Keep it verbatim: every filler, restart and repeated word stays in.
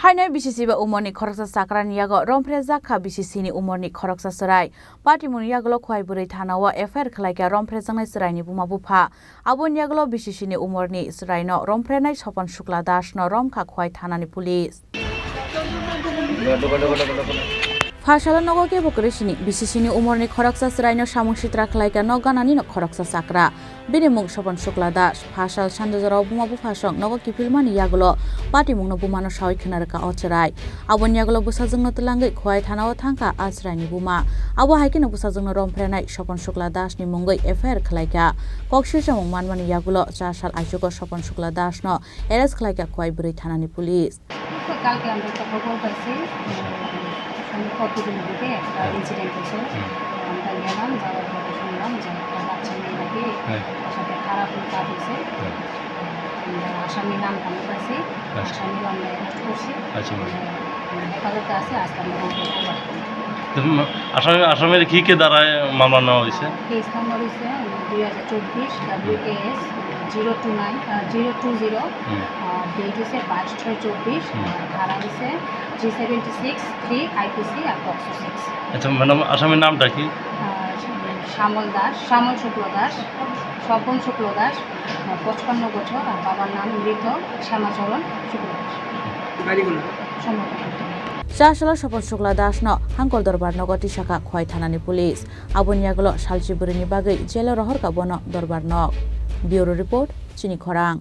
Haino B C C bai umorni khoroksa chakrani yago romphrejakha B C C ni umorni khoroksa chwrai. Patimungni yagulo Khowai bwrwi thanao F I R khwlaikha romphrejaknai chwraini buma bupha. Aboni yagulo B C C ni umorni chwraino romphrenai Sopon Shukla Das no romkha Khowai thanani police. Phasalo nogo kebo kwrwi sini B C C ni umorni khoroksa chwraino samung sitra khwlaikha nok gananino khoroksa chakra. Bini mung Sopon Shukla Das. Phasal sanjajorao buma buphasong nogo kiphilmani yagulo patimungno bumano sawi khwna rwkha o chwrai. Aboni yagulo bwsajwkno twlangwi Khowai thanao thangkha a chwraini buma. Abo hai kheno bwsajwkno romphrenai Sopon Shukla Das ni mungwi F I R khwlaikha. Kok swijamung manmani yagulo char sal aichugo Sopon Shukla Das no arrest khwlaikha Khowai bwrwi thanani police. তো কালকে আমরা একটা খবর পাইছি, উম, সন্ধ্যা পরপরই দিকে একটা হ্যাঁ। ইনসিডেন্ট হয়েছে। হুম। তো আমরা গেলাম, যাওয়ার পরে শুনলাম যে একটা বাচ্চা মেয়ে নাকি হ্যাঁ। তার সাথে খারাপ ব্যবহার হয়েছে। হ্যাঁ। আমরা আসামির নাম জানতে পারছি, আচ্ছা। আসামিও আমরা অ্যারেস্ট করছি। আচ্ছা, ম্যাডাম। আমরা হেফাজতে আছে, আজকে আমরা ওকে খবর রাখবো। তো, উম, আসামি, আসামির কি কি ধারায় মামলা নেওয়া হয়েছে? কেস নাম্বার হচ্ছে দুই হাজার চব্বিশ W K S zero two nine, আহ, জিরো টু জিরো, হুম। আহ, ডেট হচ্ছে বাইশ ছয় চব্বিশ, হুম। আর ধারা হচ্ছে three seventy six three IPC আর পক্সো সিক্স। আচ্ছা, ম্যাডাম, আসামির নামটা কি? আহ, শ্যামল দাস, শ্যামল শুক্ল দাস, স্বপন শুক্ল দাস, আহ, পঁচপান্ন বছর, আর বাবার নাম মৃত শ্যামাচরণ শুক্ল দাস। বাড়ি কোন? সম্ভবত। Chasalo Sopon Shukla Das no Hangkor Dorbar nogo tisakha Khowai thanani police. Aboni yagulo salchi bwrwini bagwi jelo rohorkha bono Dorbar nok. Bureau report, Chini Khorang.